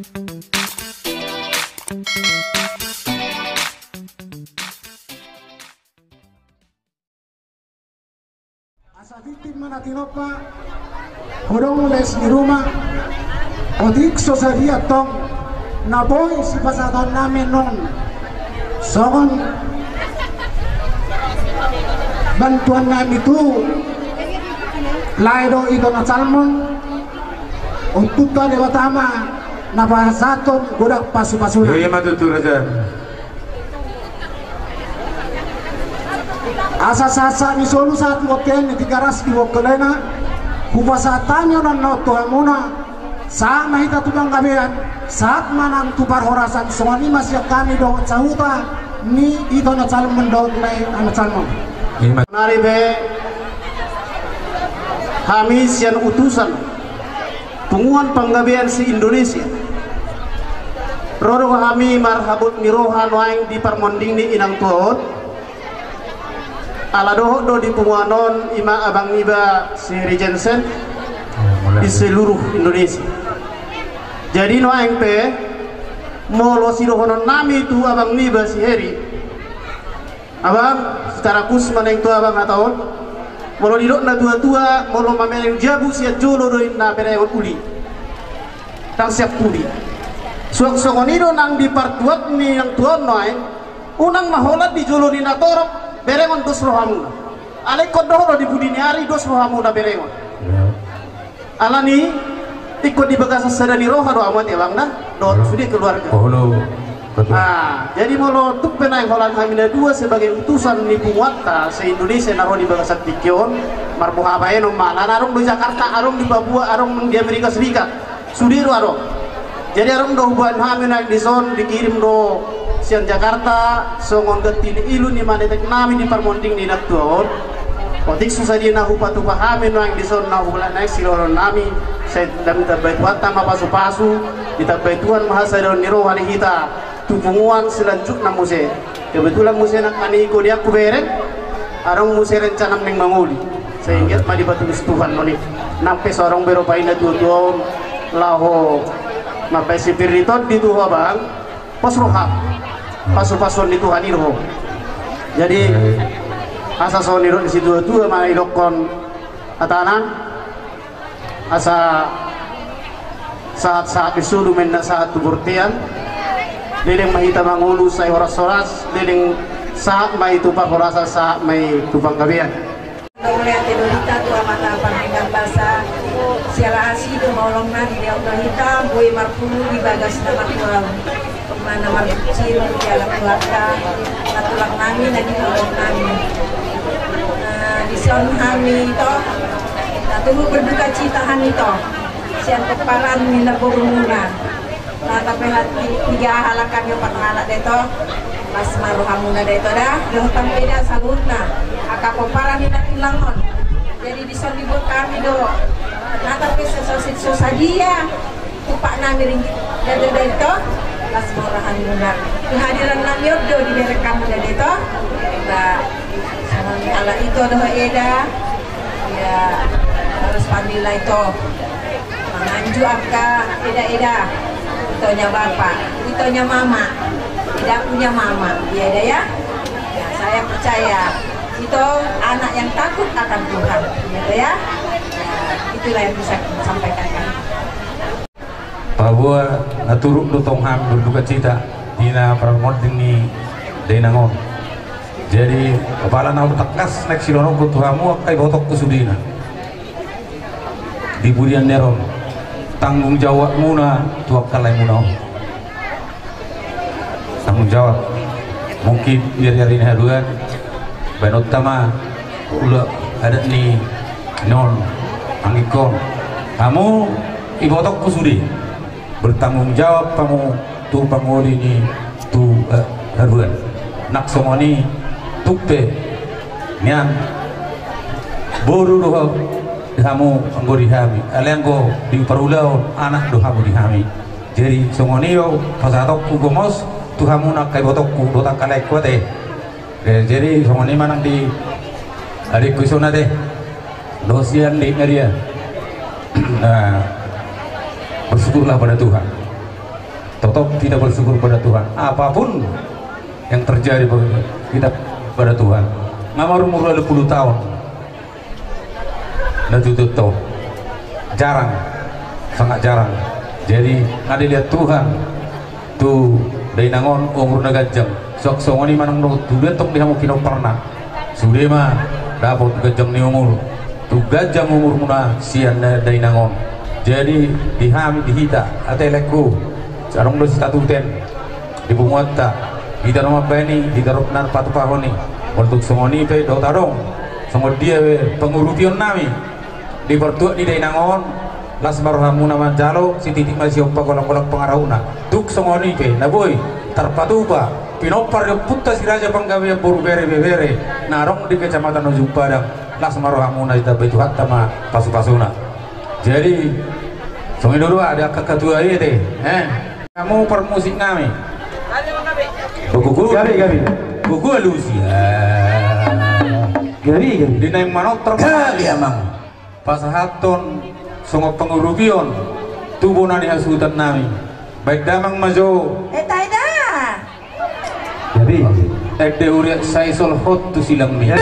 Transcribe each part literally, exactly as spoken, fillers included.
Asa tintin ma na tinompa, godang les di ruma, otik so sadia tong, na boi sipasahatonnami annon, songon bantuannami tu lae dohot ito na salmon, untukta Debata ma na pasahathon godang pasupasuna. Ia, ia ma tutu, Raja. Asa sahat-sahat ni solu sahat ni bontean ni Tigaras di Bongkelena, hupasahat hami annon tu hamuna, sahat ma hita tu panggabean, sahat ma nang tu parhorasan, songon i ma sian hami dohot sahuta ni ito na salmon dohot lae na salmon. Ima. Nari pe hami sian utusan Punguan Panggabean se-Indonesia. Ro do hami marhabot ni roha nuaeng di parmonding ni inang tua on. Ala dohot do di punguan on ima abang niba si Heri Jensen di seluruh Indonesia. Jadi nuaeng pe molo sidohononnami tu abang niba si Heri, abang, secara khusus ma naeng tu abang hata on. Molo didok na tua-tua, molo mamereng jabu sian jolo do inna berengon uli, ndang sian pudi. Suang songon i do nang di partuat ni inang tua on nuaeng, unang ma holan di jolo ni na torop berengon dos rohamuna. Alai ingkon dohot do di pudi ni ari dos rohamuna berengon. Alani ingkon di bagasan sada ni roha do hamu ate abang na dohot sude keluarga. Jadi molo tung pe naeng holan hami na dua sebagai utusan ni punguanta se-Indonesia na ro di bagasan tingki on, marboha baenon ma, alana adong do Jakarta, adong di Papua, adong di Amerika Serikat, sude do adong. Jadi adong do hubaen hami naeng dison, dikirim do sian Jakarta songon ganti ni ilu ni maneteknami di parmonding ni inang tua on. Otik so sadia na hupatupa hami nuaeng dison na hupala naeng sidohononnami, sai ditambai Tuhanta ma pasupasu, ditambai Tuhan ma hasadaon ni roha di hita tu punguan selanjutna muse. Kebetulan muse nangkin i, ingkon diaku bereng, adong muse rencana naeng mangoli. Sai anggiat ma dipatulus Tuhan on i. Nang pe so adong be roha ni na tua-tua on laho mambaen sipir ni tondi tu ho abang, pos roham, pasupasuon ni Tuhan i do ho. Jadi asa songon nidok ni situa-tua ma idokkon hatana. Asa sahat-sahat ni solu ma inna sahat tu bontean. Leleng ma hita mangolu sai horas-horas, leleng sahat ma i tu parhorasan, sahat ma i tu panggabean. Mauliate do hita tu Amanta Pardenggan Basa, siala asi do maulangna dilehon do hita boi marpungu di bagas na martua on. Mana marbucir di alam keluarga, na tulang nami, na di tulang nami. Nah, dison hami to, na turut berduka cita hami to sian pomparan ni na borumuna. Nah, tapi hati tiga halak, hami opat halak da i to. Las ma rohamuna da i to da, dohot hami da saluhutna angka pomparan ni na tulang on. Jadi dison dibuat hami do, nah, tapi sesosit so sadia. Tumpaknami ringgit da i to, las ma rohamuna. Kehadiran nami on do dibereng hamu da i to. Ba, songon halak ito dohot eda, ia harus pandai i to. Manganju angka eda-eda, itonya bapa, itonya mama, tidak punya mama, ia eda ya. Ya, saya percaya ito anak yang takut akan Tuhan, gitu ya. Ya, itulah yang bisa saya sampaikan. Paboa na turut do tong hami berduka cita di na parmonding ni dainang on. Jadi apala na tangkas naeng sidohononku tu hamu angka ibotongku sudena di pudian ni ari on, tanggung jawabmuna tu angka laemuna on. Tanggung jawab. Mungkin di ari-ari ni haduan baenonta ma ulaon adat ni on, anggiat hamu ibotongku sude bertanggung jawab hamu tu pangoli ni tu, eh, haduan. Nang songon i tung pe nian boru do hamu anggo di hami, alai anggo di parulaon anak do hamu di hami. Jadi songon i do pasahatonku gomos tu hamu angka ibotongku dohot angka laengku ate. Eh, jadi songon i ma nang di adikku i songon ate. Dohot sian di Maria. Nah, bersyukurlah pada Tuhan. Tetap kita bersyukur pada Tuhan. Apapun yang terjadi, kita pada Tuhan. Nga marumur ualu pulu taon. Na tutu to. Jarang. Sangat jarang. Jadi, nga dilehon Tuhan tu dainang on umur na ganjang. Suang songon i manang do tu dia tong di hamu pinomparna. Sude ma dapot ganjang ni umur. Tu ganjang umurmuna sian na dainang on. Jadi, di hami, di hita, ate elekku, adong do sitatuten di punguanta, hita na mambaen i, hita na marpatupahon i. Molo tung songon i pe dohot adong songon dia pe pangurupion nami di partuat ni dainang on, las ma rohamuna manjalo, sititik ma siompa, golanggolang pangarahutna. Tung songon i pe na boi tarpatupa pinompar ni ompunta Si Raja Panggabean boru bere ibebere na adong di Kecamatan Ujung Padang, las ma rohamuna, ditambai Tuhanta ma pasupasuna. Jadi songon i do, dua di angka ketua i ate, eh. Hamu parmusik nami. Gabe, gabe. Gabe, gabe. Di naeng manortor. Gabe, amang. Pasahathon songon pangurupion tu bona ni hasuhuton nami. Baen damang ma jo. Eh, taida. Gabe. Ende huriak sai solhot tu silangmi.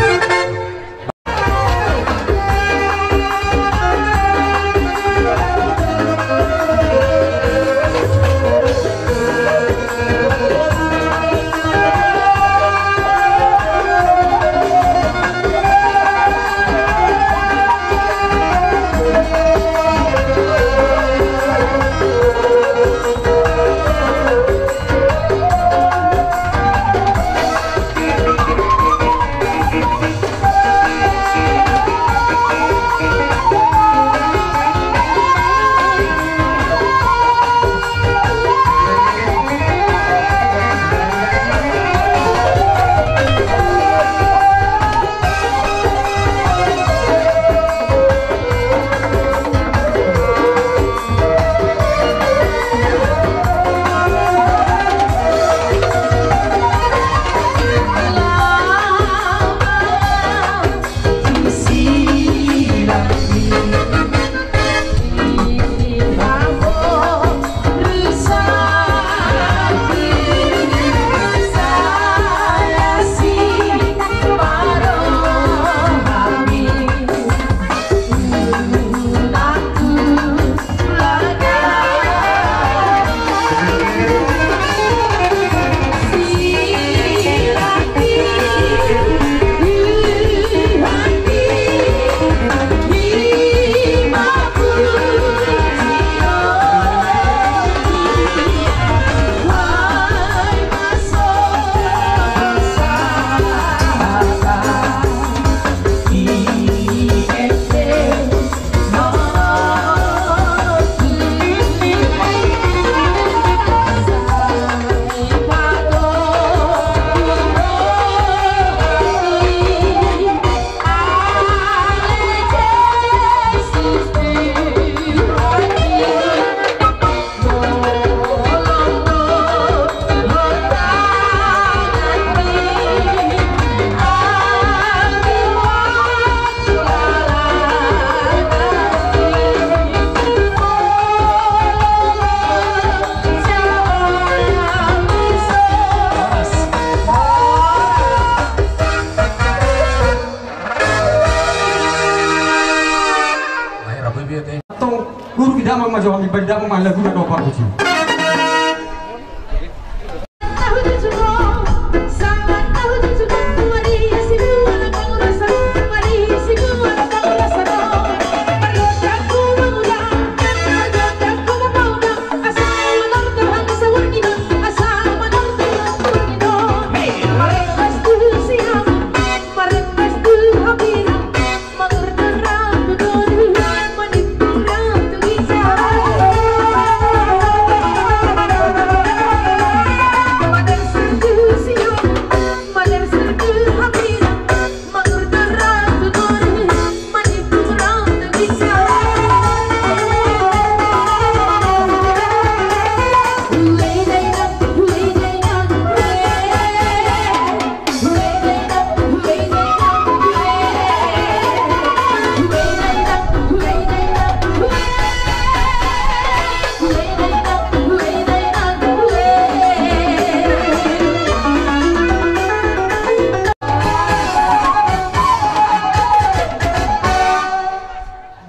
Tong, guru, baen damang ma jo hami, baen damang ma laguna dohot parmusik.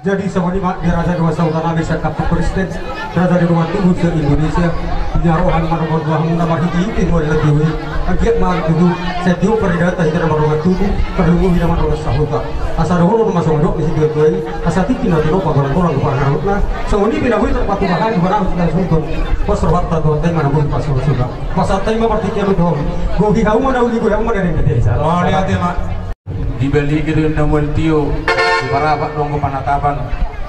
Jadi songon i ma di raja ni dongan sahuta nami sian kampung Kristen, raja ni dongan tubu se-Indonesia. Di na roha ni marombar doa hamu na marhite-hite mauliate i. Anggiat ma tutu sai tio paridata hita na mardongan tubu, tarlumobi na mardongan sahuta. Asa dohonon ma songon dok ni situa-tua i, asa tingki na tinopa, golang-golang pangarahutna. Songon i pe na boi tarpatupa hami, barang hita songon i. Pos rohanta Tuhanta i ma na boi pasahat-sahat. Pasahat hami ma partingkian on tu hamu. Gohi hamu ma na uli, gohi hamu ma na uli. Mauliate ma. Di baligi do na mual tio, di parapat do anggo panatapan,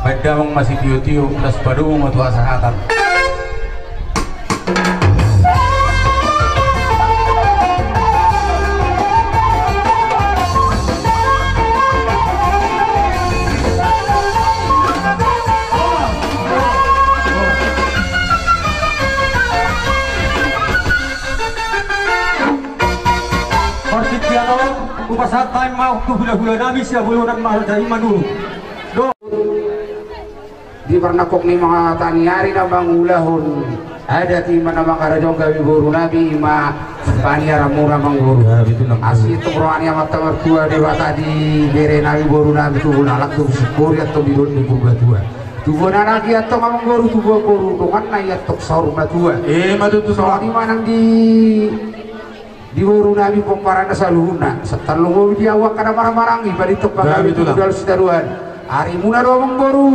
baen damang ma sitio-tio, laos padomu ma tu hasahatan. Partingkian on, hupasahat hami ma tu hula-hula nami sian bolon na marhaha i, Manurung. Do. Di parnangkok ni mata ni ari na mangulahon adat i ma na mangarajong gabe boru nami i ma paniaranmuna, amangboru. Ya, betul, amangboru. Asi tu roha ni Amanta Martua Debata di bere nami boru nami, tubu na laklak, tubu singkoru, antong di dolok ni Purbatua. Tubuan anak i antong, amangboru, tubuan boru donganna i antong saur matua. Eh, ma tutu. Songon i ma nang di di boru nami pomparanna saluhutna. Santar lumobi di au angka na marhahamaranggi, balintong panggabean, tubu dalan sitadoan. Arimuna do, amangboru.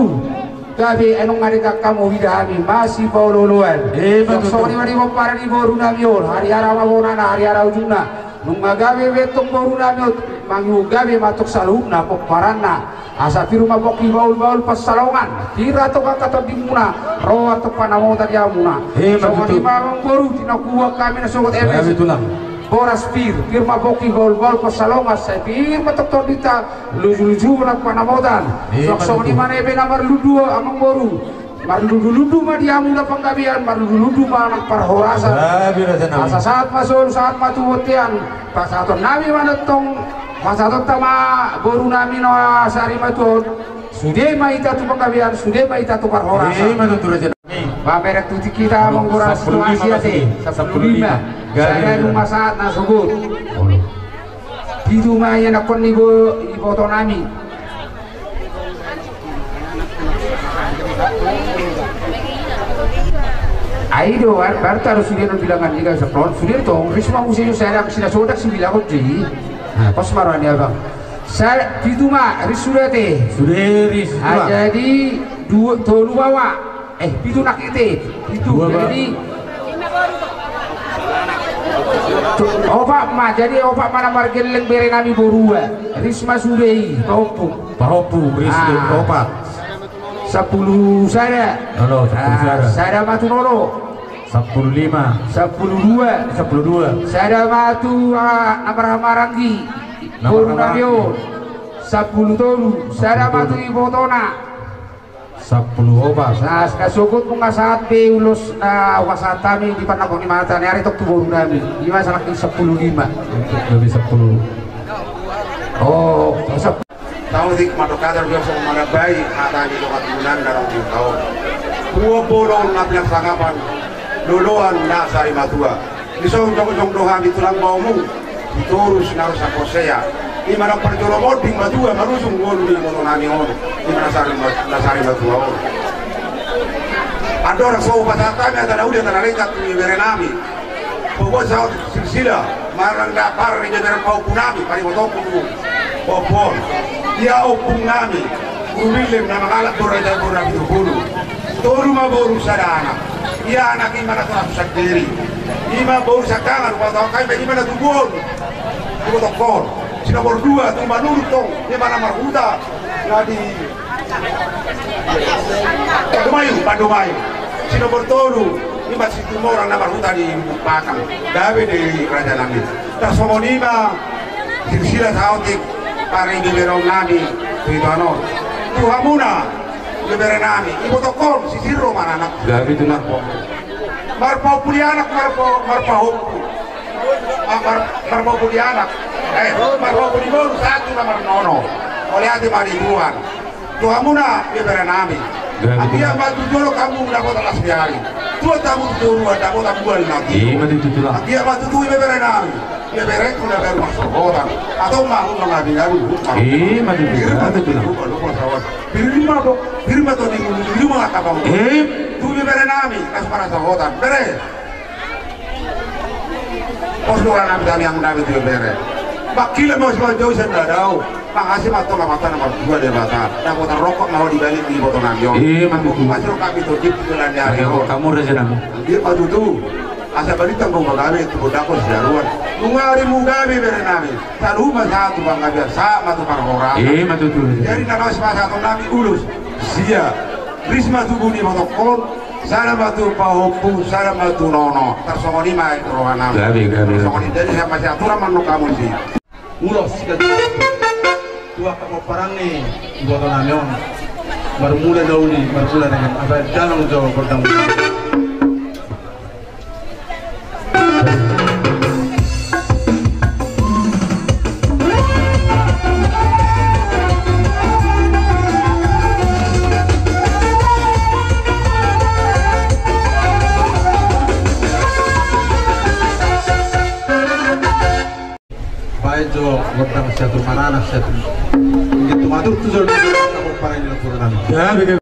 Gabe, ai nunga denggan hamu huida hami masipaolo-oloan. Eh, betul. Songon i ma di pomparan ni boru nami on, hariara ma bonana, hariara ujungna. Nunga gabe be antong boru nami on, mangihuthon gabe ma antong saluhutna pomparanna. Asa pir ma pongki bahulbahul pansalongan, pir antong angka tondimuna ro antong panamota di hamuna. Eh, ma tutu. Songon i ma, amangboru, di na huboan hami na sogot emes. Boras pir, pir ma pongki bahulbahul pansalongan, sai pir ma antong tondinta, lujuluju ma nang panamota. Eh, ma tutu. Songon i ma na ebe na marlundu, amangboru. Marlundu-lundu ma di hamuna panggabean, marlundu-lundu ma nang parhorasan. Asa sahat ma solu, sahat ma tu bontean. Pasahaton nami ma antong, pasahatonta ma boru nami na sarimatua on. Sude ma hita tu panggabean, sude ma hita tu parhorasan. Eh, ma tutu, raja nami. Pamereng tu tingkita, manggoran situasi ate. Sampulu lima. Sampulu lima. Sada nunga sahat na sogot. Pitu ma ianakhon ni iboto nami. Ai do, bar, bar taru sude na bilangan ni gabe saplon, sude tong, ris ma muse jo sada, sina sodak sibilangon jadi. Nah, pas marani abang. Sa, pitu ma, ris sude ate. Sude ris, ah, dua. Jadi, dua, tolu bawa. Eh, pitu nang ate. Pitu, dua, jadi, opat ma, jadi opat ma na margelleng bere nami borua. Ris ma sude i, pahompu. Pahompu, ris, ah, opat. Sampulu sada. Olo, sampulu sada. Ah, sada ma tu nolo. Sampulu lima. Sampulu dua. Sampulu dua. Sada ma tu, ah, na marhahamaranggi. Na marhahamaranggi. Boru nami on. Sampulu tolu. Sada ma tu ibotona. Sampulu opat. Nah, na sogot nunga sahat be ulos na hupasahat hami di parnangkok ni mata ni ari tong tu boru nami. I ma sahat di sampulu lima. Gabe sampulu. Oh, sap- Saotik mandok hata, biasa manambai hata ni dongan tubu nami na ro di huta on. Dua bolon na pinarsangapan, loloan na sarimatua. Dison jongjong do hami tulang baomu, di toru sinarosa porsea. I ma na parjolo monding matua marujung ngolu ni iboto nami on. I ma na sari ma-, na sarimatua on. Andorang so hupasahat hami hata na uli, hata na lengkan tu ibebere nami. Pokokna saotik silsila, marnang da parri beberan pahompu nami, paribotoku tu pahompu on. Ia ompung nami, Guru Billem na mangalap boru raja boru na pitu pulu. Tolu ma boru sada anak. Ia anak i ma na tulang sandiri. I ma boru sangkangan, hupasahat hami, i ma na tubu on. Iboto on. Si nomor dua, tu Manurung tong, i ma na marhuta. Na di Pandomayu, Pandomayu. Si nomor tolu, i ma Situmorang na marhuta di Pakang. Gabe di raja nami. Tarsongon i ma, silsila saotik, paribebere nami, tu ito ano. Tu hamuna, bebere nami, iboto on, si Sirro ma anak. Gabe tu na. Marpahompu di anak, marpa-, marpahompu. Ah, mar-, marpahompu di anak. Eh, marpahompu di boru, satu na marnono. Mauliate ma di Tuhan. Tu hamuna, bebere nami. Anggiat ma tu jolo hamu dapotan las ni ari. Tuat hamu tu toruan dapotan bulan na tio. Anggiat ma tutu, bebere nami. Bere, tu na baru marsohotan. Atau ma hum mangabingabi, hum mangabingabi. Eh, madu. Pir ma tu, pir ma tu, pir ma tu, pir ma tu, pir ma tu, pir ma tu, pir ma tu. Eh. Tu bere nami, kas marsohotan. Bere. Pos do nami, nami, nami tu bere. Bakila mau sima jauh sendadau. Makasih ma tu, ma mata nomor dua Debata. Dapotan rokok mau di balik di boto nami on. Eh, madu. Masuk kami tu di bulan ni ari on. Kamu raja nami. Dia madu tu. Asa balintang do gabe tu bodakon siaruan. Nunga ari mu gabe bere nami. Saluhut ma sahat tu panggabean, sahat ma tu parhorasan. Eh, ma tutu. Jadi na naos pasahaton nami ulos. Sia. Ris ma tubu ni botohon. Sada ma tu pahompu, sada ma tu nono. Tarsongon i ma roha nami. Gabe, gabe. Tarsongon i, jadi siap ma siap aturan mandok hamu disi. Ulos, sigadugadur. Tu angka pomparan ni iboto nami on. Marmula na uli, marmula na uli. Apa dalam jawab pertama. Baen jo gondang siatur maranak siatur. Gitu matur tu jolo. Kamu parani na pura nami. Ya, begitu.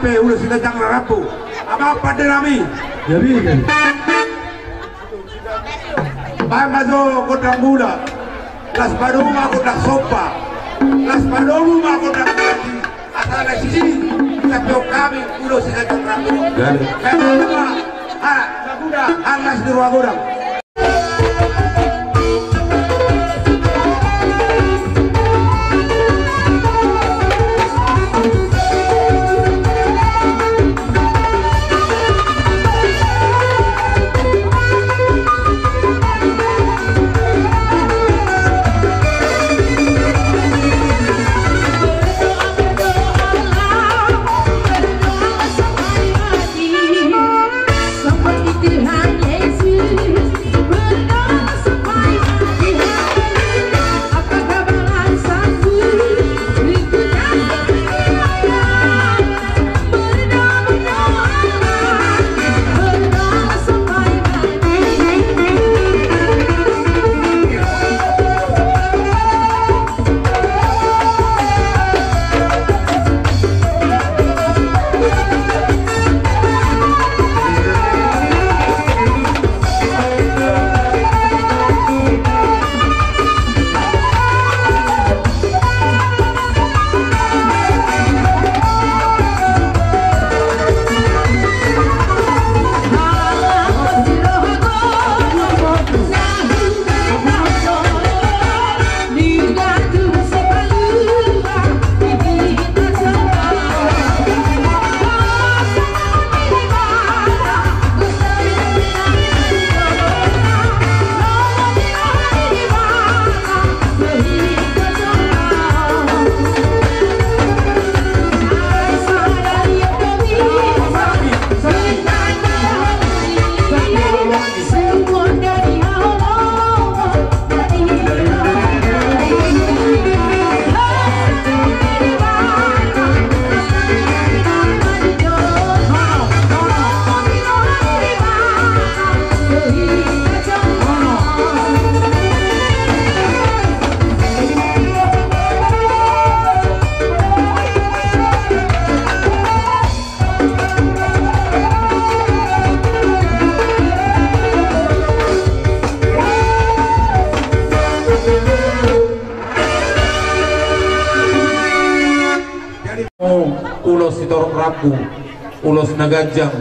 Pe ulos siganjang na rambu. Amang pande nami. Jadi, jadi. Baen ma jo gondang mula. Las ma domu ma gondang somba. Las ma domu ma gondang mula. Asa na sisi, sampe hami ulos siganjang na rambu. Jadi. Baen ma jo, ha, na mula, ha, las di roha godang. Ulos sitorop rambu, ulos na ganjang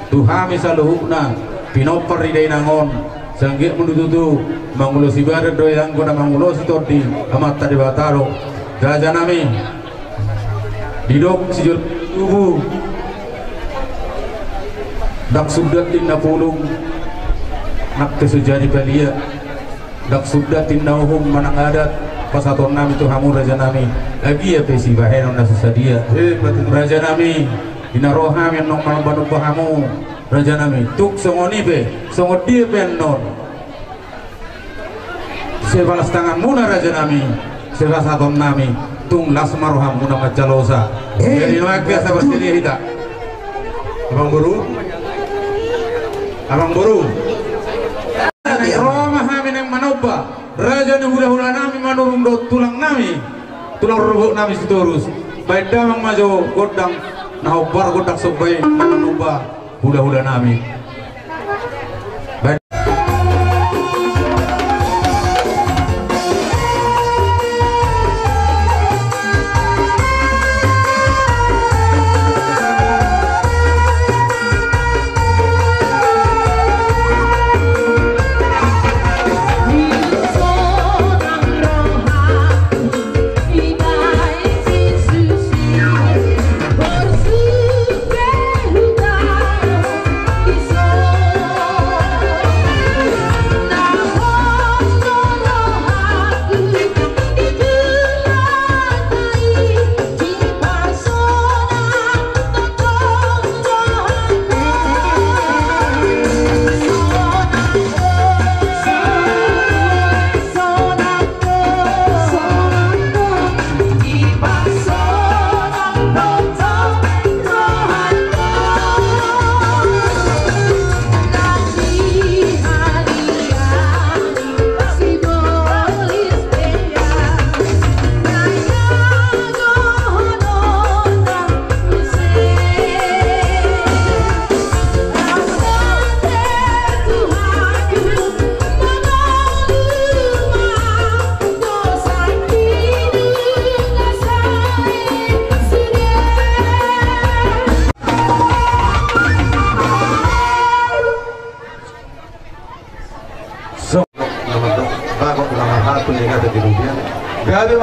tu hami saluhutna pinompar ni dainang on. Sai anggiat muna tutu mangulosi badan do i, anggo na mangulosi tondi Amanta Debata do. Rajanami, didok sijolojolo tubu, ndang sundat ninna pulung nang pe so jadi palia. Ndang sundat ninna uhum manang adat, pasahatonnami tu hamu rajanami. Agia pe sibahenon na so sadia. Eh, betul. Rajanami, di na ro hami annon manombanomba hamu rajanami. Tung songon i pe, songon dia pe annon, sai balas tanganmuna rajanami, sai pasahatonnami, tung las ma rohamuna manjalosa. Eh. Jadi nuaeng pe asa bersedia hita. Amangboru? Amangboru? Ro ma hami naeng manomba, raja ni hulahulanami Manurung dohot tulangnami, tulang rorobotnami Sitorus. Baen damang ma jo gondang na hombar, gondang somba i, manomba hulahulanami. Baen.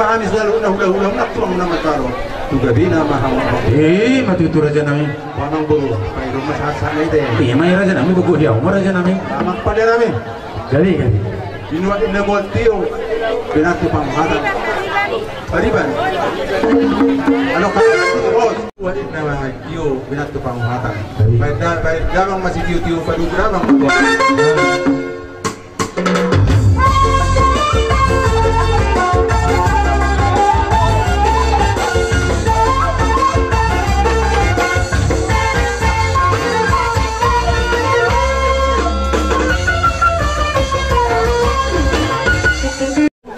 Hami selalu na hula-hula na tulang na mataro. Tu gabina ma hamu. Eh, ma tutu raja nami. Panang boru, paidong ma sahat-sahat na ite. Iya ma raja nami, bogo dia ma raja nami. Amak pade nami. Gabe, gabe. Inuat inna muat tio, benatu panghatang. Pariban. Alo kata terus. Inuat inna muat tio, benatu panghatang. Baik. Baik da, baik damang masih tio-tio padu damang.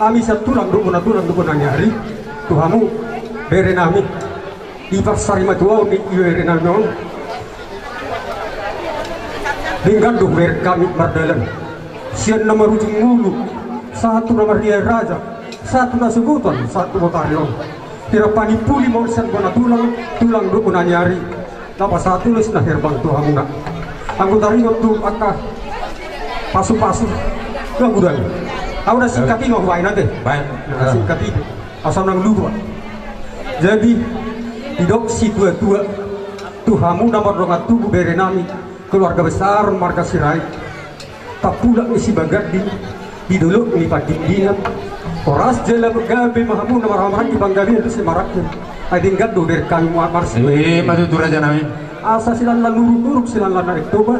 Hami sian tulang dohot bona tulang dohot bona ni ari tu hamu bere nami. Di parsarimatua on i bere nami on. Denggan do bere nami mardalan sian na marujung ngolu sahat tu na marria raja, sahat tu na sogot on, sahat tu botari on. Hira panimpuli ma on sian bona tulang, tulang dohot bona ni ari. Na pasahat ulos na herbang tu hamuna. Anggo taringot tu angka pasu-pasu na godang. Au na singkat i ma hubaen ate. Baen. Na singkat i. Asa unang lupa. Jadi didok situa-tua tu hamu na mardongan tubu bere nami, keluarga besar marga Sirait. Tapulak ni Sibaganding di dolok ni Pandingdingan. Horas jala gabe ma hamu na marhaha-maranggi, panggabean do simaranggi. Ai denggan do bere nami ma marsi. Eh, ma tutu raja nami. Asa silanlan uruk-uruk silanlan na rintoba.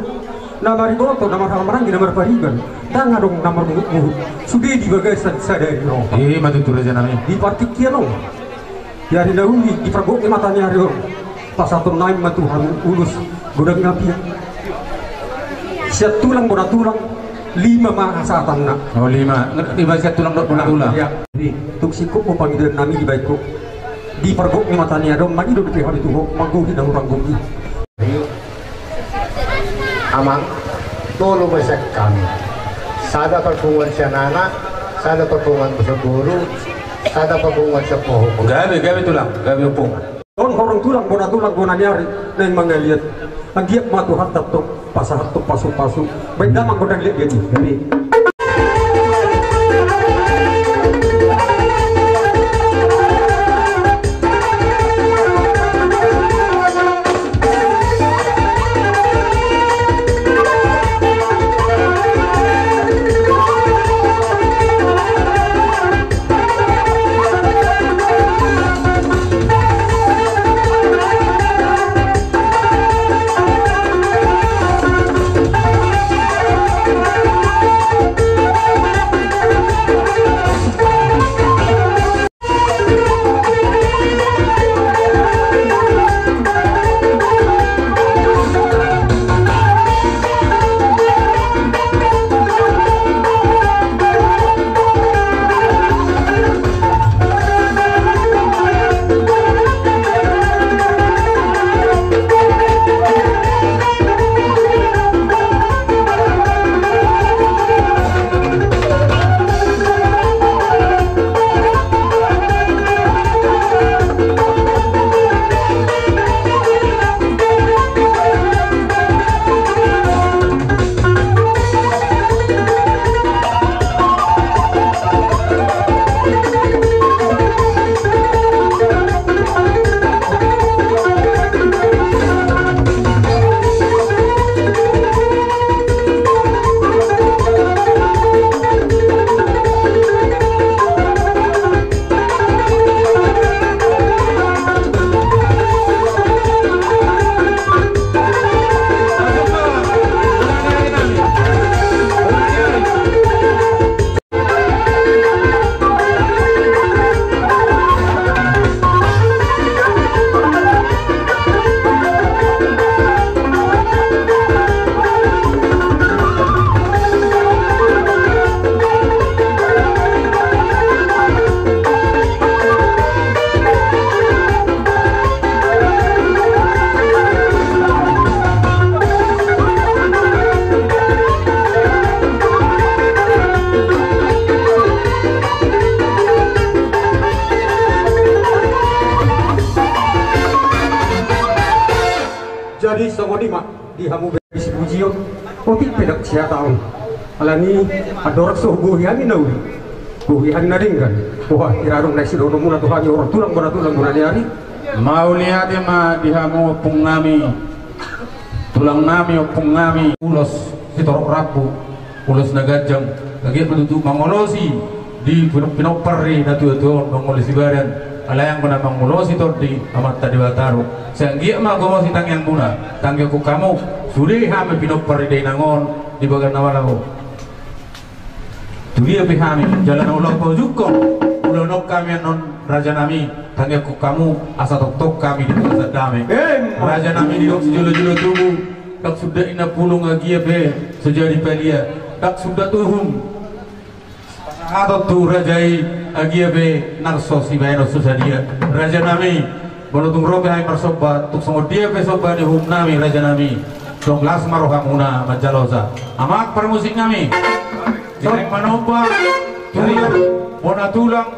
Na mariboto na marhaha-maranggi na marpariban. Ndang adong na marmuhut-muhut. Sude di bagasan sadari roha. Eh, ma tutu raja nami. Di partingkian on. Di ari na uli, di pargok ni mata ni ari on, pasahaton nami ma tu hamu ulos godang na pia. Sian tulang bona tulang, lima ma hasahatanna. Oh, lima. Lima sian tulang dohot bona tulang. Iya. Jadi tung singkop ma pangidoan nami dibaen ho. Di pargok ni mata ni ari on mangido dope hami tu ho, manggohi na hurang gok i. Amang, tolu ma sian hami. Sada parpunguan sian anak, sada parpunguan sian boru, sada parpunguan sian hohom. Gabe, gabe tulang, gabe ompung. On horong tulang, bona tulang, bona ni ari, naeng mangaliat. Anggiat ma Tuhanta tong pasahathon pasu-pasu. Baen damang godang liat-liat i. Gabe. Jadi songon i ma di hamu bere sipujion, otik pe dang sihataon. Alani andorang so hugohi hami na uli, Bohi hami na denggan. Boha, ira adong na sidohononmuna tu hami, horong tulang, bona tulang, bona ni ari. Mauliate ma di hamu ompung nami, tulang nami, ompung nami. Ulos sitorop rambu, ulos na ganjang, anggiat ma tutu mangolosi di pin-, pinompar ni na tuatua on, mangolosi badan, alai anggo na mangolosi tondi Amanta Debata do. Sai anggiat ma gomos i tangiangmuna, tangiangkon hamu, sude hami pinompar ni dainang on di bagas na malo. Tu dia pe hami, jala na ulaon paujungkon, ulaon on hami annon raja nami, tangiangkon hamu, asa tongtong hami di bagasan dame. Emma. Raja nami, didok sijolojolo tubu, ndang suda inna pulung agia pe so jadi palia, ndang suda tuhun pasahaton tu raja i agia pe nang so sibahenon so sadia. Raja nami, molo tung ro pe hami marsomba, tung songon dia pe somba ni uhum nami, raja nami, tong las ma rohamuna manjalosa. Amang parmusik nami, direct manomba, tulang, bona tulang,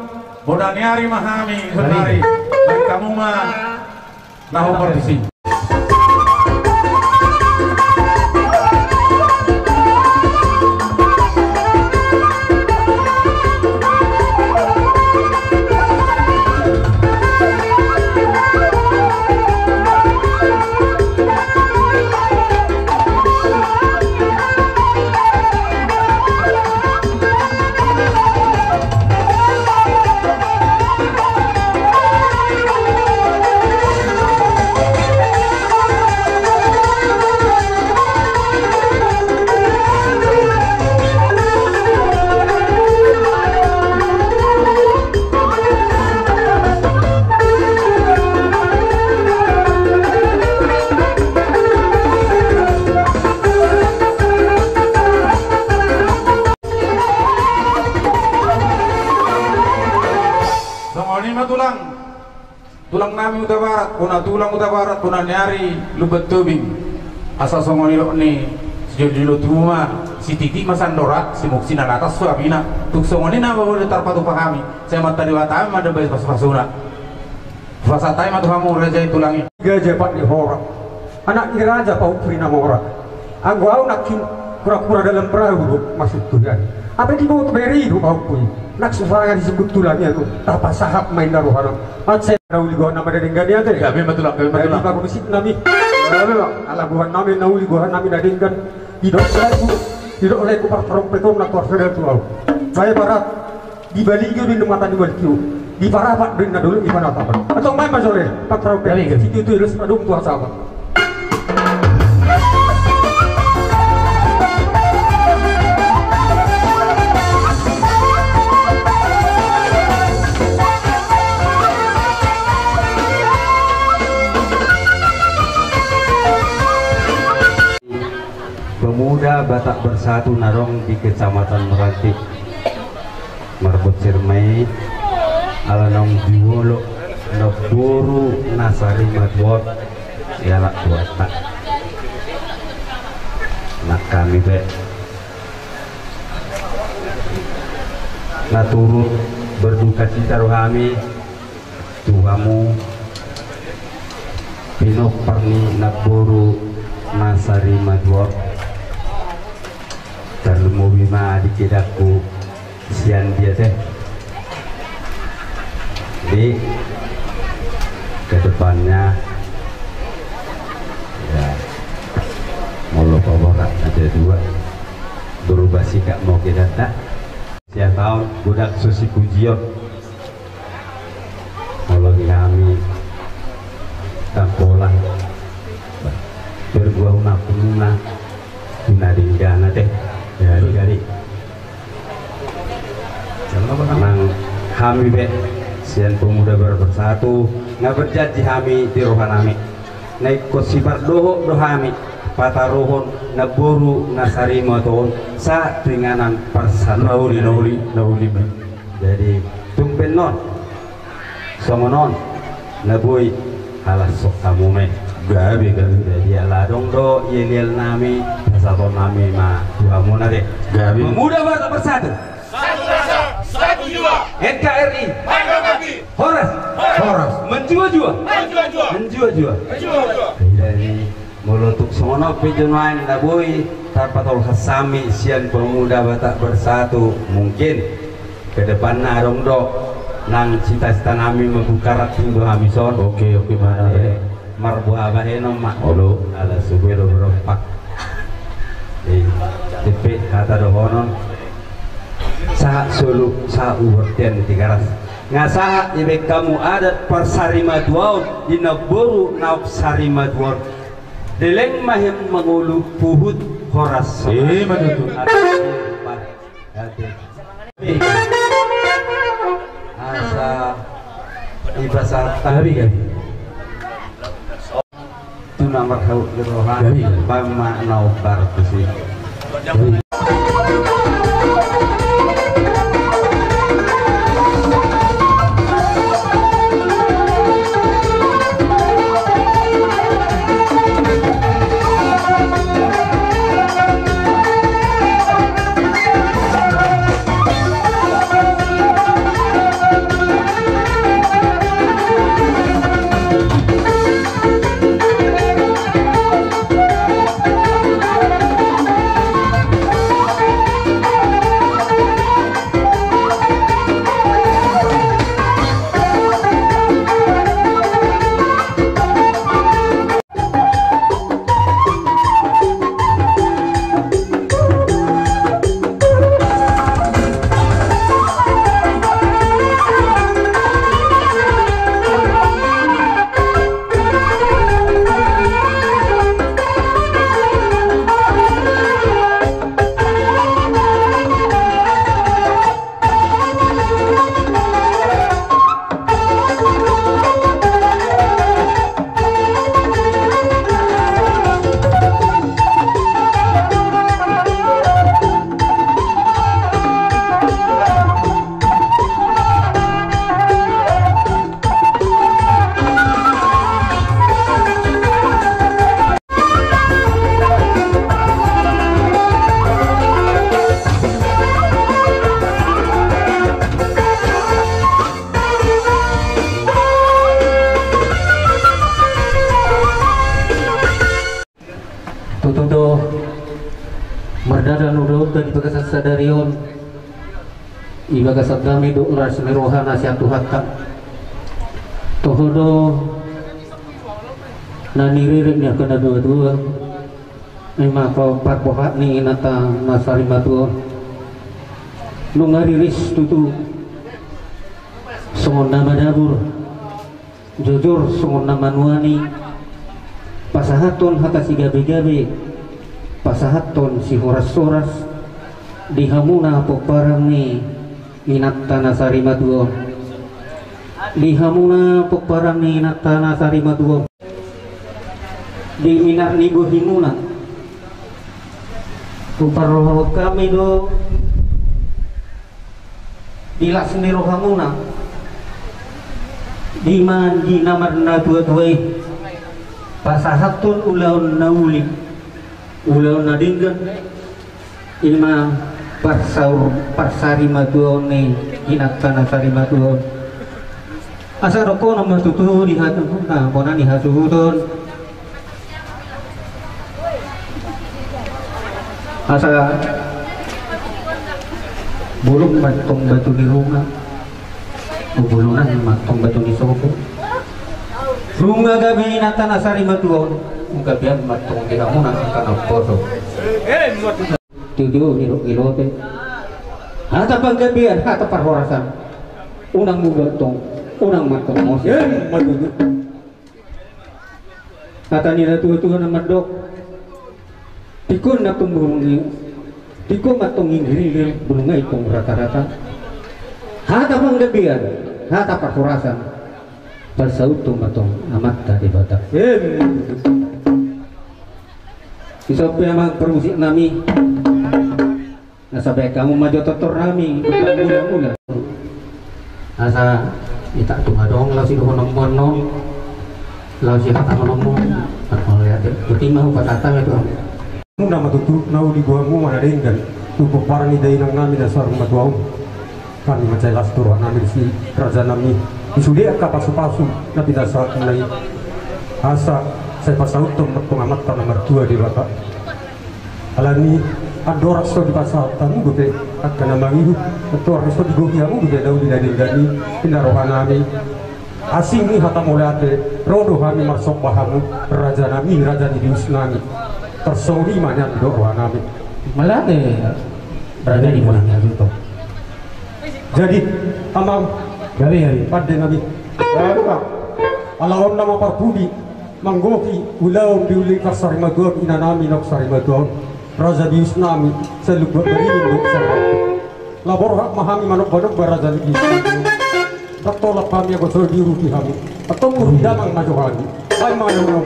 bona ni ari ma hami sonari. Baen hamu ma na hombar disi. Songon i ma tulang. Tulang nami Hutabarat, bona tulang Hutabarat, bona ni ari Lumban Tobing. Asa songon nidok ni sijolojolo tubu ma, sititi ma sandora, simuk sinalatas suabina. Tung songon i na molo tarpatupa hami, sai Amanta Debata ma mandambai pasupasuna. Hupasahat hami ma tu hamu raja i tulang i. Gaja pat ni hora. Anak ni raja pahompu ni na mora. Anggo au nangkin kura-kura dalam perahu do masuk tu hami. Ape diboto bere i do pahompu i. Nang so sanga disebut tulang i ate. Tapasahat ma inna rohana. Ate na uli gohan nami na denggan i ate. Gabe ma tulang, gabe ma tulang. Gabe ma tulang. Gabe ma. Ala gohan nami na uli gohan nami na denggan. Didok lagu, didok lagu partarompeton na kuarsa datu au. Bae barat. Di Baligio do inna mata ni Baligio, di Parapat do inna dolok ni Parapat. Antong baen ma jolo partarompeton. Baligio. Situtu i los adong tu hasaba. Pemuda Batak Bersatu na adong di Kecamatan Meranti. Marbonsir ma i ala naung jumolo namboru na sarimatua on dialap tuanta. Nang hami pe na turut berduka cita do hami tu hamu pinompar ni namboru na sarimatua on. Tarlumobi ma di kedakku sian dia te. Di kedepannya, ya, molo paborat na dua, berubah sikap mau kita tak. Sian taon godang so sipujion. Molo di hami tangkolang berbuah unang kumuna tu na denggan ate. Jadi, jadi nang hami be sian Pemuda Batak Bersatu nga berjanji hami di roha nami. Na ingkon sipardohot do hami pataruhon namboru na sarimatua on sahat tu inganan parsatria. Na uli, na uli, na uli ma. Jadi tung pe annon songon on na boi halashon hamu ma i. Gabe, gabe. Jadi ala adong do yel-yel nami pasahaton nami ma tu hamu na denggan. Gabe. Pemuda Batak Bersatu. Satu rasa, satu jiwa. N K R I. Harga mati. Horas. Horas. Menjua-jua. Menjua-jua. Menjua-jua. Menjua-jua. Jadi molo tung songon on pe jo nuaeng na boi tarpatolhas hami sian Pemuda Batak Bersatu, mungkin Kedepanna adong do nang cita-cita nami membuka ranting do hami son. Oke, oke, mana, eh, marboha bahenon ma. Olo. Ala suge do berempat. Eh, tepe hata dohonon. Sahat solu, sahat ubertian di Tigaras. Nga sahat dibaen hamu adat parsarimatuaon di namboru na sarimatua on. Leleng ma hami mangolu, huhut horas. Eh, ma tutu. Asa iba sa tabi kan. Tu na marhau di roha. Gabe, gabe. Baen ma na ombar tusi. Gabe. Tutu do, mardalan ulaonta di bagasan sadari on, di bagasan dame dohot las ni roha na sian Tuhanta. Toho do na niririt ni angka na dua-dua, ima pa-, parbohak ni inanta na sarimatua on. Nunga riris tutu songon na madabur, jojor songon na manuani, pasahathon hata sigabe-gabe, pasahathon sihoras-horas di hamuna pomparan ni inanta na sarimatua on. Di hamuna pomparan ni inanta na sarimatua on. Di minar ni bohimuna. Huparrohahon hami do di las ni rohamuna, di ma di na marnatua-tua i, pasahathon ulaon na uli, ulaon na denggan, ima parsaur, parsarimatuaon ni inanta na sarimatua on. Asa dohonon ma tutu di hata, na bona ni hasuhuton. Asa bolon ma antong batu ni runga, bolon ma antong batu ni sopo. Nunga gabe inanta na sarimatua on, nunga gabean ma antong di hamuna angka na umposo. Tutu, niruk ilote. Hata panggabean, hata parhorasan. Unang muba antong, unang ma antong mose. Ima tutu. Hata ni natua-tua na mandok, tingkos na tumburung i, tingkos ma antong inggir-inggir, bulung i tong rata-rata. Hata panggabean, hata parhorasan, parsauthon ma antong Amanta Debata. Ima tutu. Dison pe amang parmusik nami. Asa baen hamu ma jo tortor nami, mula-mula. Asa ita tu madong laos i dohononmu annon, laos i hatahononmu. Mauliate. Boti ma hupatata ma tu hamu. Muna ma tutu na uli, boamu ma na denggan tu pomparan ni dainang nami na sarimatua on. Hami mansai las tu roha nami di si raja nami, di sude angka pasu-pasu na pinasahatmuna i. Asa sai pasauthon ma antong Amanta na martua Debata. Alani Andorang so dipasahat hamu dope angka na mangihut, andorang so digohi hamu dope na uli na denggan i, ninna rohanami. Asing ni hata mauliate, ro do hami marsomba hamu, rajanami, raja ni biusnami. Tarsongon i ma nian didok rohanami. Mauliate, raja ni biusnami. Jadi, amang, gabe, gabe. Pande nami. Gabe, Pak. Ala on nama parpudi, manggohi ulaon di uli parsarimatua inanami na parsarimatua on, raja biusnami, sai lumban baringin do sangkap. Laho borhat ma hami manomba-nomba raja ni biusnami. Ndang tolap hami anggo so diurupi hami. Antong muruk damang ma jo hami. Baen ma jo.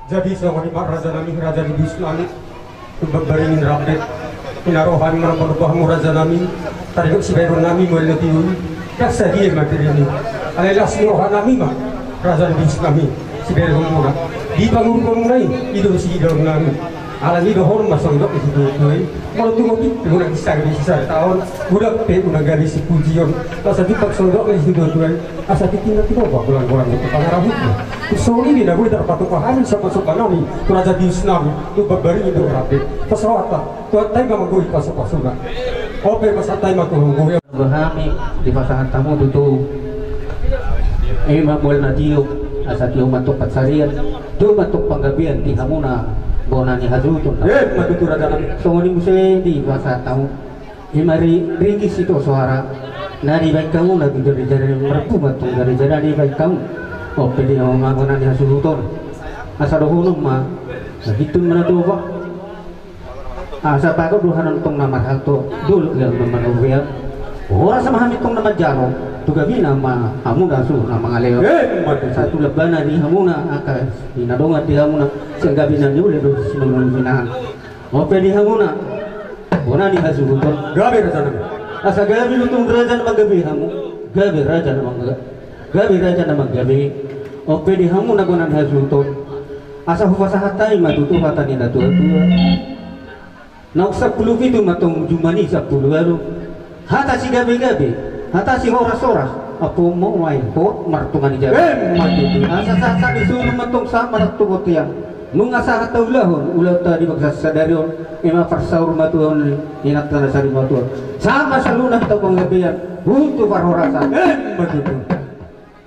Jadi songon i ma rajanami, raja ni biusnami. Lumban baringin rambe. Ninna rohami manomba-nomba hamu rajanami. Taringot sibahenonnami mual na tio i, ndang sadia materi ni. Alai las ni rohanami ma, raja ni biusnami, sibahenonmuna. Di panguruponmuna i, i do sidaonnami. Alani i dohonon ma songon dok ni situa-tua i. Molo tung otik pe unang sisari sisari taon, godang pe unang gabe sipujion. Asa jumpang songon dok ni situa-tua i. Asa tingki na tiloba golang-golang ni pangarahutna. Songon i do na boi tarpatupa hami somba-sombanami tu raja biusnami, tu Bambaringi do rambe. Pasahat hata, Tuhanta i ma manggohi pasu-pasuna. Ope, pasahat hata i ma Tuhan manggohi. Hami dipasahat hamu tutu i ma mual na tio, asa tio ma antong pansarian, tio ma antong panggabean di hamuna bona ni hasuhuton. Eh, ma tutu rajanami. Songon i muse dipasahat hamu. I ma ri-, ringkot sitio soara na dibaen hamu na tu jari-jari, marpungu ma antong jari-jari na dibaen hamu. Ope di hamuna bona ni hasuhuton, asa dohonon ma, na pintor ma na toba. Asa bagot do hami antong na marhalto, dolok do hami na marnobean. Horas ma hami antong na manjalo, tu gabena ma hamuna suhut na mangalehon. Eh, ma tutu. Asa tu lambana di hamuna angka sinadongan di hamuna, sian gabena ni uli dohot sinadongan ni inaan. Ope di hamuna bona ni hasuhuton. Gabe rajanami. Asa gabe do antong raja na manggabe hamu. Gabe raja na mangga-, gabe raja na manggabe. Ope di hamuna bona ni hasuhuton. Asa hupasahat hami ma tutu hata ni na tua-tua. Naung sampulu pitu ma antong jumani sampulu ualu. Hata sigabe-gabe, hata sihoras-horas, ampuon ma uae, hot martonga ni jabu. Eh, ma tutu. Asa sahat-sahat ni solu ma antong sahat ma antong tu bontean. Nunga sahat taulahon ulaonta di bagasan sadari on, i ma parsaur matua ni inanta na sarimatua on. Sahat ma saluhutna hita panggabean, huhut tu parhorasan. Eh, ma tutu.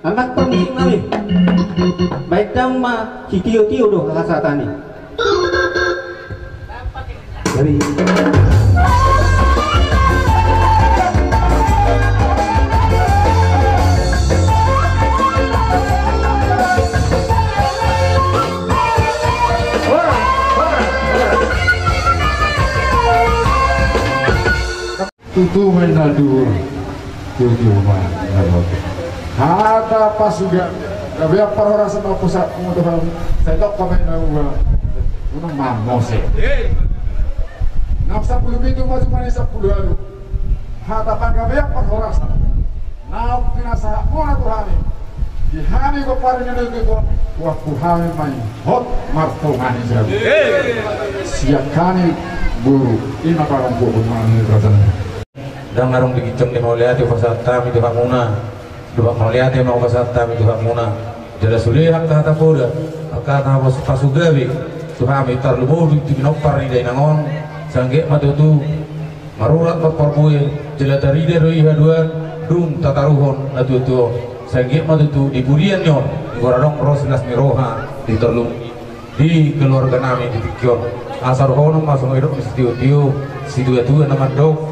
Amang parmusik nami. Baen damang ma sitio-tio do hasahatan i. Jadi. Tutu ma i na dua. Tutu ma i na dua. Hata pasugabe. Gabean parhorasan ma pusat mutu ham. Sai tong kami na ua. Unang mamose. Naung sampulu pitu ma jumani sampulu ualu. Hata panggabean parhorasan. Naung pinasahat muna tu hami. Di hami gompar ni lobi on, huampu hami ma i hot martonga ni jabu. Sian hami boru, i ma parompu hami rajanami. Ndang adong di ginjang ni mauliate hupasahat hami tu hamuna. Dumpak mauliate ma hupasahat hami tu hamuna. Jala sude angka hata poda, angka hata pas-, pasugabe tu hami tarlumobi tu pinompar ni dainang on. Sai anggiat ma tutu marurat marparbue, jala tarida do i haduan, dung tataruhon na tua-tua on. Sai anggiat ma tutu di pudian ni on, ingkon adong ro silas ni roha di tarlu-, di keluarganami di tingki on. Asa dohonon ma songon didok ni sitio-tio, situa-tua na mandok: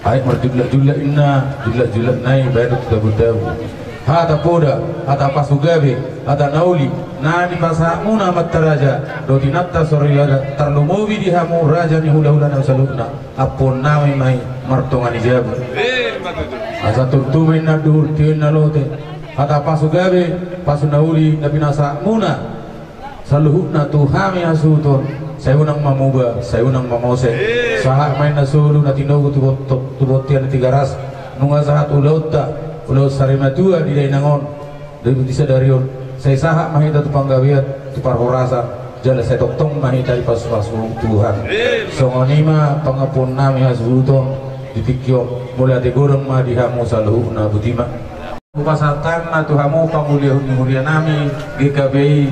Aek marjullak-jullak inna, jullak-jullak nai baen tu tabu-tabu. Hata poda, hata pasugabe, hata na uli, Na dipasahatmuna amanta raja dohot inanta soripada, tarlumobi di hamu raja ni hulahula na saluhutna, ampuonnami ma i martonga ni jabu. Asa turtu ma inna duhur, tio inna lote. Hata pasu gabe, pasu na uli na pinasahatmuna saluhutna tu hami hasuhuton, sai unang mamuba, sai unang mamose. Sahat ma inna solu na tinogu tu bonto-, tu bontean ni Tigaras, nunga sahat ulaonta, ulaon sarimatua di dainang on. Di sadari on, sai sahat ma hita tu panggabean, tu parhorasan, jala sai tongtong ma hita dipasupasu Tuhan. Songon i ma pangampuonnami hasuhuton di tingki on, mauliate godang ma di hamu saluhutna, boti ma. Hupasahat ma tu hamu pangulahon ni hurianami G K B I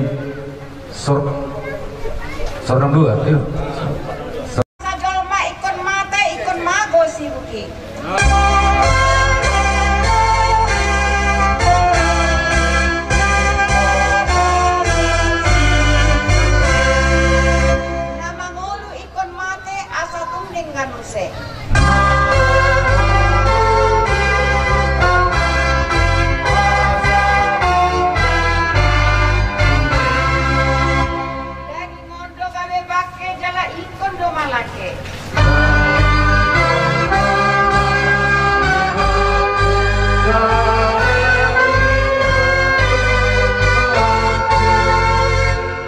Sor-, Sordang dua, iyo. Asa jolma ingkon mate, ingkon mago sibuki. Na mangolu ingkon mate, asa tung denggan muse. Daging on do gabe bangke jala ingkon do malangke.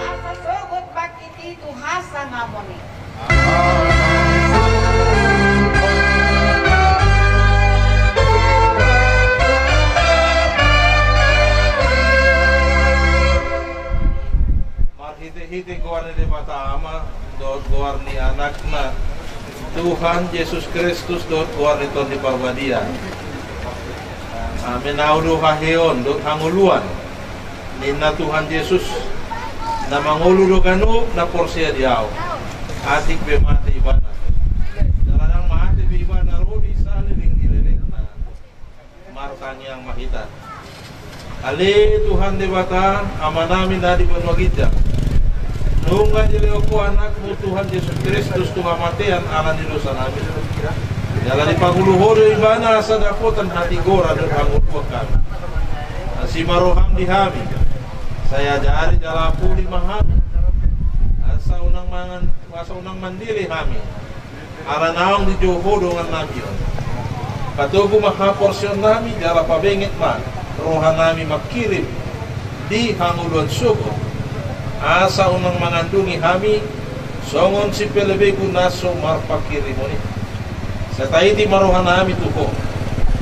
Asa sogot bangkit i tu hasangamon i. Marhitehite goar ni Debata Ama, dohot goar ni Anakna, Tuhan Jesus Kristus, dohot goar ni Tondi Parbadia. Amen. Au do haheon dohot hangoluan, ninna Tuhan Jesus, na mangolu do ganup na porsea di Au, atik pe mate ibana. Jala ndang mate be ibana ro di saleleng ni lelengna. Martangiang ma hita. Ale Tuhan Debata, Amanami na di banua ginjang. Nunga dilehon Ho Anakmu Tuhan Jesus Kristus tu hamatean ala ni dosanami. Jala dipangolu Ho do ibana asa dapotan hatigoran dohot hangoluan hami. Asi ma roham di hami. Sai ajari jala apuli ma hami. Asa unang mangan, asa unang mandele hami. Ala naung dijou Ho dongannami on. Patogu ma haporseaonnami jala pabenget ma rohanami mangkirim di hangoluan sogot. Asa unang mangandungi hami songon sipelebegu na so marpangkirimon i. Sai taiti ma rohanami tu Ho.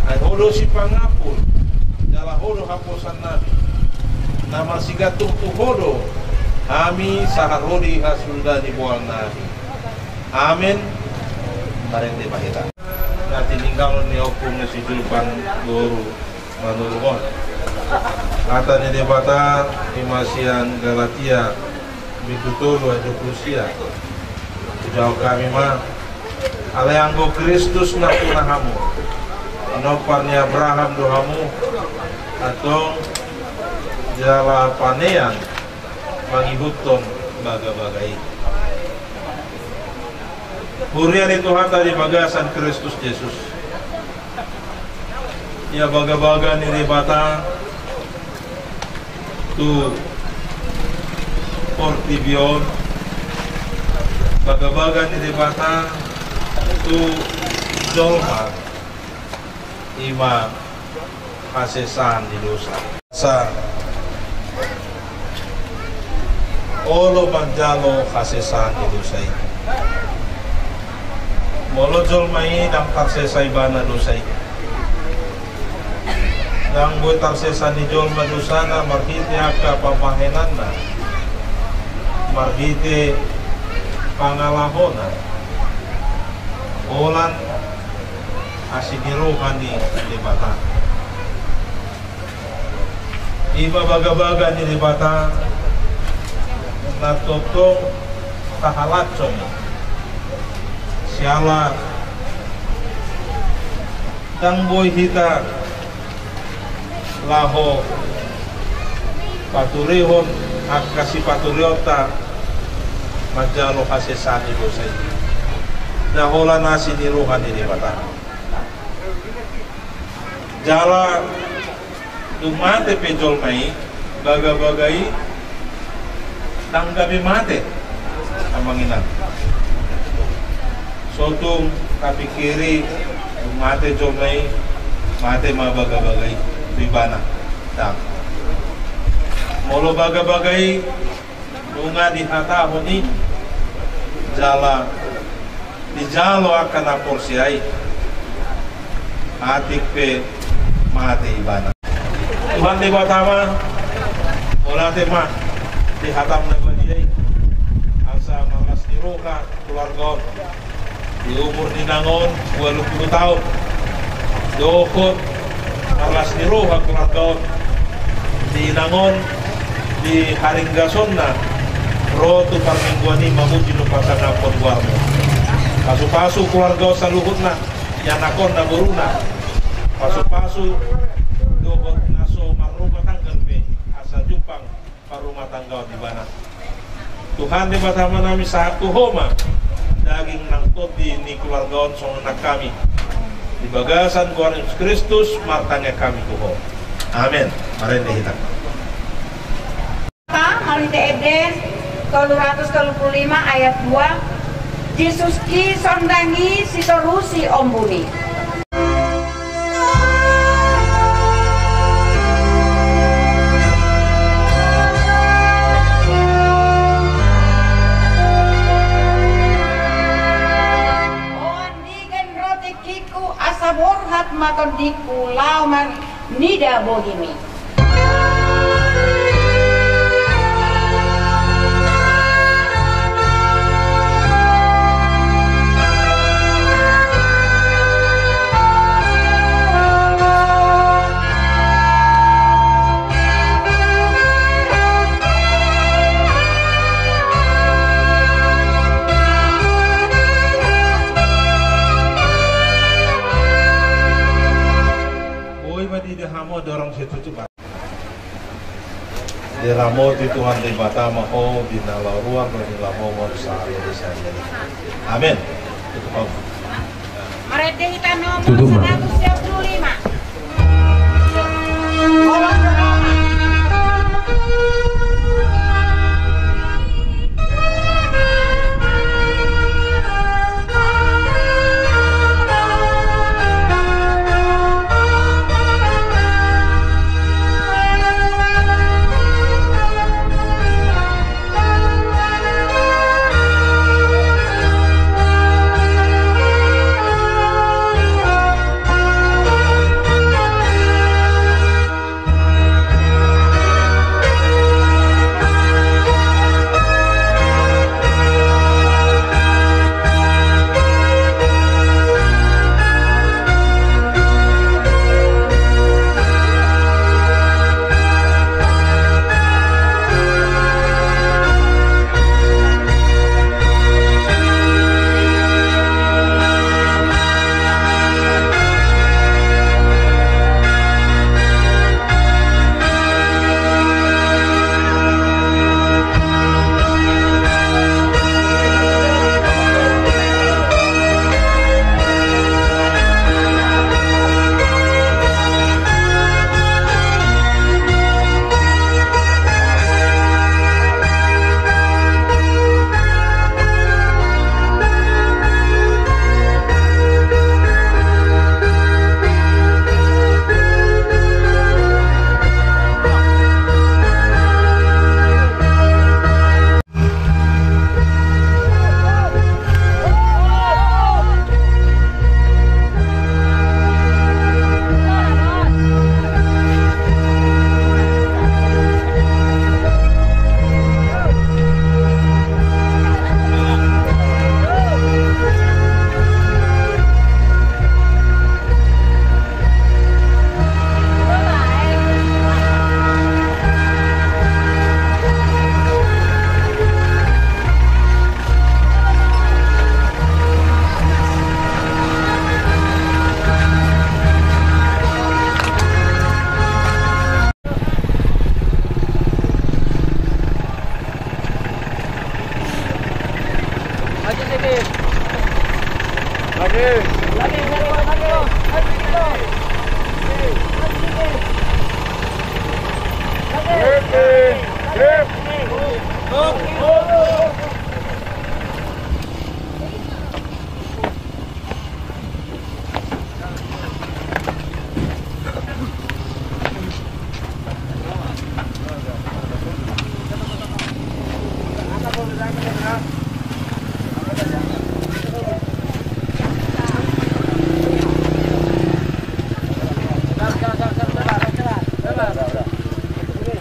Ai Ho do sipangampun, jala Ho do haposanami. Na marsigantung tu Ho do hami sahat ro di hasulda ni boangnami. Amen. Marende ma hita. Na tininggalhon ni ompung ni si Julpan boru Manurung on. Hata ni Debata i ma sian Galatia bindu tolu ayat dua pulu sia. Hujahahon hami ma. Alai anggo Kristus nampuna hamu, pinompar ni Abraham do hamu, antong jala panean mangihuthon bagabaga i. Huria ni Tuhanta di bagasan Kristus Jesus. Ia bagabaga ni Debata tu portibi on, bagabaga ni Debata tu jolma, i ma hasesaan ni dosa. Sa olo manjalo hasesaan ni dosa i. Molo jolma i ndang tarsesa ibana dosa i, ndang boi tarsesa ni jolma dosana marhite angka pambahenanna, marhite pangalahona. Holan asi ni roha ni Debata. I ma bagabaga ni Debata na tongtong tahalashon i. Siala ndang boi hita laho paturehon angka sipatureonta manjalo hasesaan ni dosa i. Na holan asi ni roha ni Debata. Jala dung mate pe jolma i, bagabaga i Ndang gabe mate, amang inang. So tung tapingkiri mate jolma i, mate ma bagabaga i tu ibana. Ndang. Molo bagabaga i nunga dihatahon i, jala dijalo angka na porsea i, atik pe mate ibana. Tuhan Debata ma, mauliate ma di hatam na badia i, asa marlas ni roha keluarga on di umur ni inang on ualu pulu taon. Dohot marlas ni roha keluarga on di inang on di haringgasonna ro tu parmingguan i mamuji dohot manganhon goarmu. Pasupasu keluarga on saluhutna, ianakhonna, boruna. Pasupasu dohot na so marrumah tangga pe asa jumpang parrumah tanggaon ibana. Tuhan Debata ma nami, sahat tu Ho ma daging nang tondi ni keluarga on songon nang hami. Di bagasan goar ni Jesus Kristus martangiang hami tu Ho. Amen. Marende hita. Marhite Ende tolu ratus tolu pulu lima ayat dua. Jesus i sondangi sitorusi ombun i. Andigan ro tingkingku asa borhat ma tondingku laho marnida bohimi. Boi ma diida hamu dorong situtu. Diramoti Tuhan Debata ma ho di na laho ruar dohot di na laho momur sahali ni sahali. Amen. Tutup hamu. Marende hita nomor seratus dua puluh lima.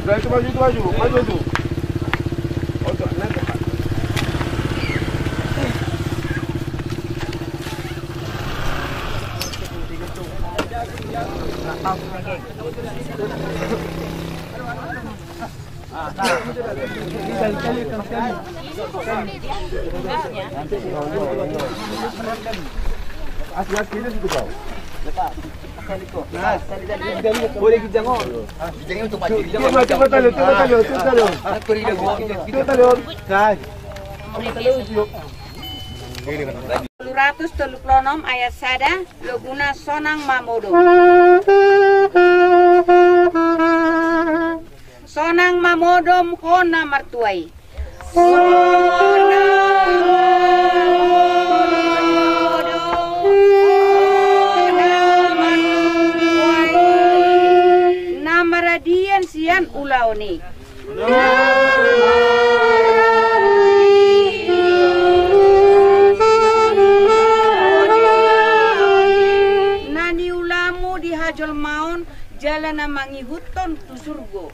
Itu maju, itu maju, maju itu. Boleh kijang on. Coba tali, coba tali, coba tali. Coba tali on. Tolu ratus tolu pulu onom ayat sada, loguna sonang mamodom. Sonang mamodom ho na martua i. Sonang mamodom ho na martua i. Na maradian sian ulaon i. Na niulamu di hajolmaon jala na mangihuthon tu surgo.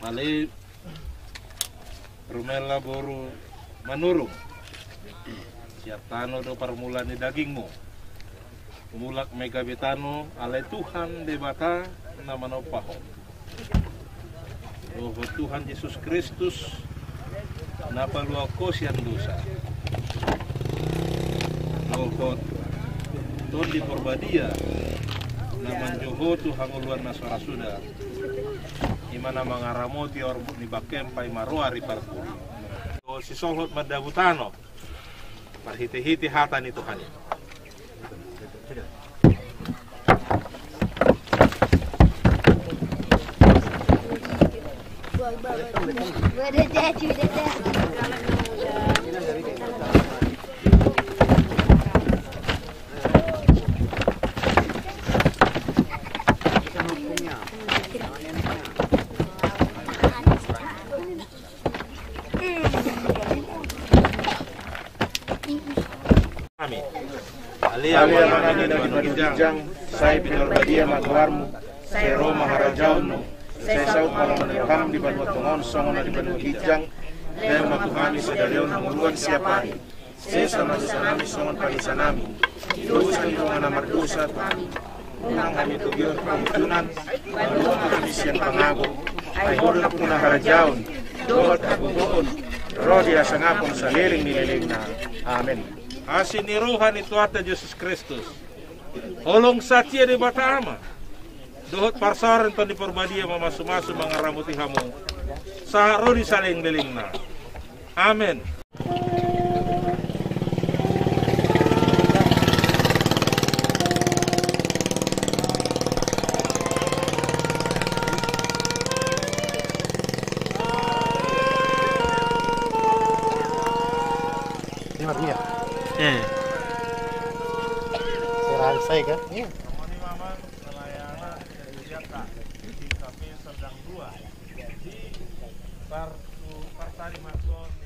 Male rumela boru Manurung. Sian tano do parmulaan ni dagingmu. Mulak ma i gabe tano, alai Tuhan Debata na manompa ho. Dohot Tuhan Jesus Kristus na paluahon ho sian dosa. Dohot Tondi Porbadia na manjou ho tu hangoluan na so ra suda. I ma na mangaramoti orbuk ni bangkem paima ro ari parpudi. Sisolhot mandabu tano. Marhitehite hata ni Tuhan i. Amin. Ale Amang na di banua ginjang, sai pinarbadia ma goarmu, sai ro ma harajaonmu, sai saut ma lomo ni roham di banua tonga on songon na di banua ginjang. Lehon ma tu hami sadari on hangoluan siapari. Sesa ma dosanami songon panesanami di dosa ni dongan na mardosa tu hami. Unang hami togihon tu pangunjunan, palua ma hami sian pangago. Ai Ho do nampuna harajaon dohot hagogoon ro di hasangapon saleleng ni lelengna. Amen. Asi ni roha ni Tuhanta Jesus Kristus, holong sahat ni Debata Ama, dohot parsaoran ni Tondi Porbadia mamasumasu mangaramoti hamu sahat ro di saleleng lelengna. Amen. Ini mah dia. Eh. Saya kan? Iya. Par-, par tadi masuk.